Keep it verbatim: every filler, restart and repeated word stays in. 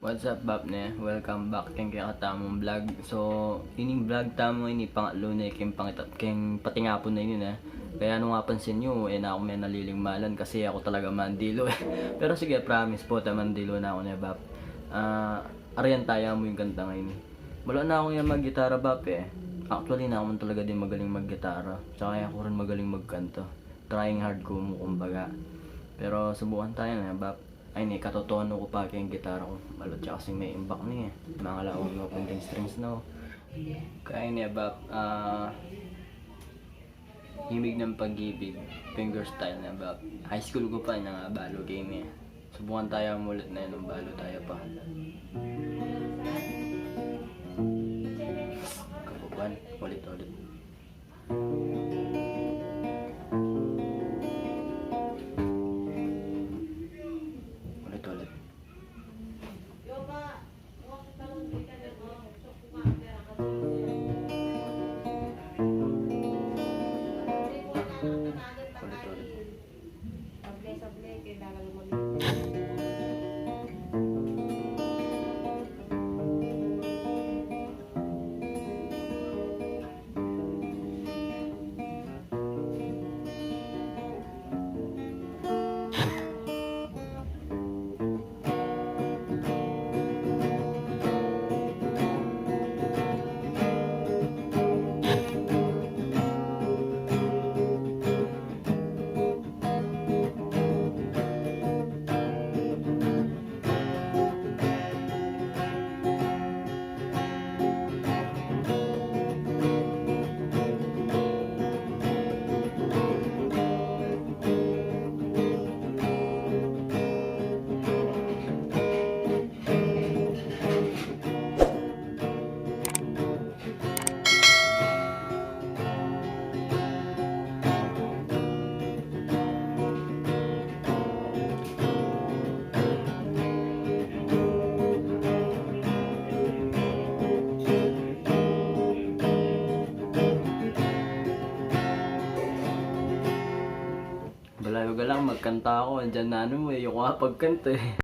What's up, Bap, ne? Welcome back keng kekatamung vlog. So, ining vlog tamu ini pangatlu ne keng pangita-, keng patingapun na ini, ne? Kaya nung apansin yu, e na ku me nalilingmalan kasi aku talaga mandilu, e. Pero sige, promise pu, ta mandilu na ku ne, Bap. Ah, arian taya mu ing kanta ngeni. Malu na ku ngan maggitara, Bap, e. Actually, e na ku man talaga din magaling maggitara. Tsaka e ku rin magaling magkanta. Trying hard ku mu, kumbaga. Pero subukan taya ne, Bap. Ay, ini, katotonu ku pa keng gitara ku. Malu ya kasing me imbak ne, e. Mangalawan mu pung strings, no? Kaya ini, Bap, ah, Himig ng Pag-ibig, fingerstyle ne, Bap. High school ku pa, e na nga balu keni, e. Subukan taya mu ulit ne nung balu taya pa. Kabuban, ulit-ulit. Ulit-ulit. Ulit-ulit. Sable-sable, kailangan lumamig. Balayu ka lang, magkanta ku, andiyan na, nanu mu, e ku nga pagkanta, e.